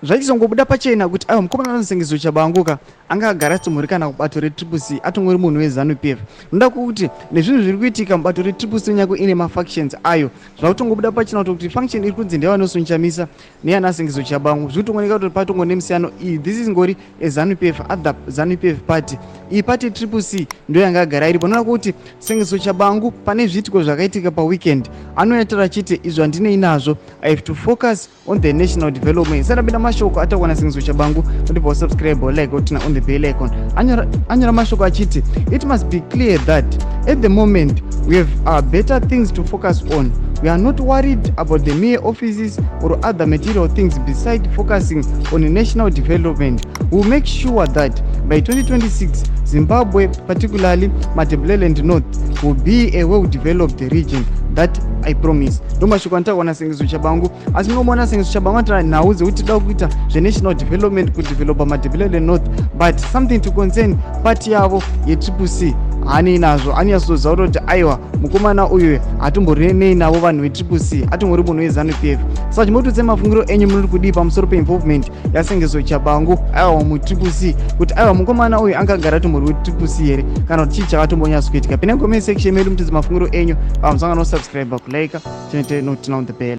Zvachizongobuda pachena kuti aiwa, mukomana anoSengezo Tshabangu ka anga agara asitomhuri kana kubato reTriple C, atongori munhu weZANU PF. Noda kuti nezvinhu zviri kuitika mubato reTriple C, nyangwe ine mafactions ayo, zvakutongobuda pachena kuti faction iri kunzi ndevaNelson Chamisa neyanaSengezo Tshabangu, zviri kutongooneka kuti patongo nemusiyano iyi. This is ngori eZANU PF, other ZANU PF party. Iyi party Triple C ndo yanga agara iripo. Noda kuti Sengezo Tshabangu pane zviitiko zvakaitika paweekend anoyatira achiti, "Izvo handinei nazvo, I have to focus on the national development." Sandapinda mashoko atakuwana Sengezo Tshabangu, ndibva usubscribe, like, uturn on the bell icon. Anyora mashoko achiti, "It must be clear that at the moment we have better things to focus on. We are not worried about the mere offices or other material things beside focusing on national development. We will make sure that by 2026 Zimbabwe, particularly Matabeleland North, will be a well developed region. That I promise." Ndo mashoko anotaurwa naSengezo Tshabangu. Asi munomuona Sengezo Tshabangu anotaura nhau dzekuti toda kuita zvenational development, kudevelopa Matabeleland North, but something to concern party yavo yeTriple C haanei nazvo. Anonyatsoziva kutoti aiwa, mukomana uyu hatomborinei navo vanhu veTriple C, atongori munhu weZANU PF. Saka chimotutse mafungiro enyu, muri kudii pamusoro peinvolvement yaSengezo Tshabangu aiwa muTriple C, kuti aiwa, mukomana uyu angagara atombori weTriple C here, kana kuti chii chakatombonyatso kuitika? Pinai comment section medu mutidze mafungiro enyu. Pamusangano, subscribe, kulike, chinoite noturn on the bell.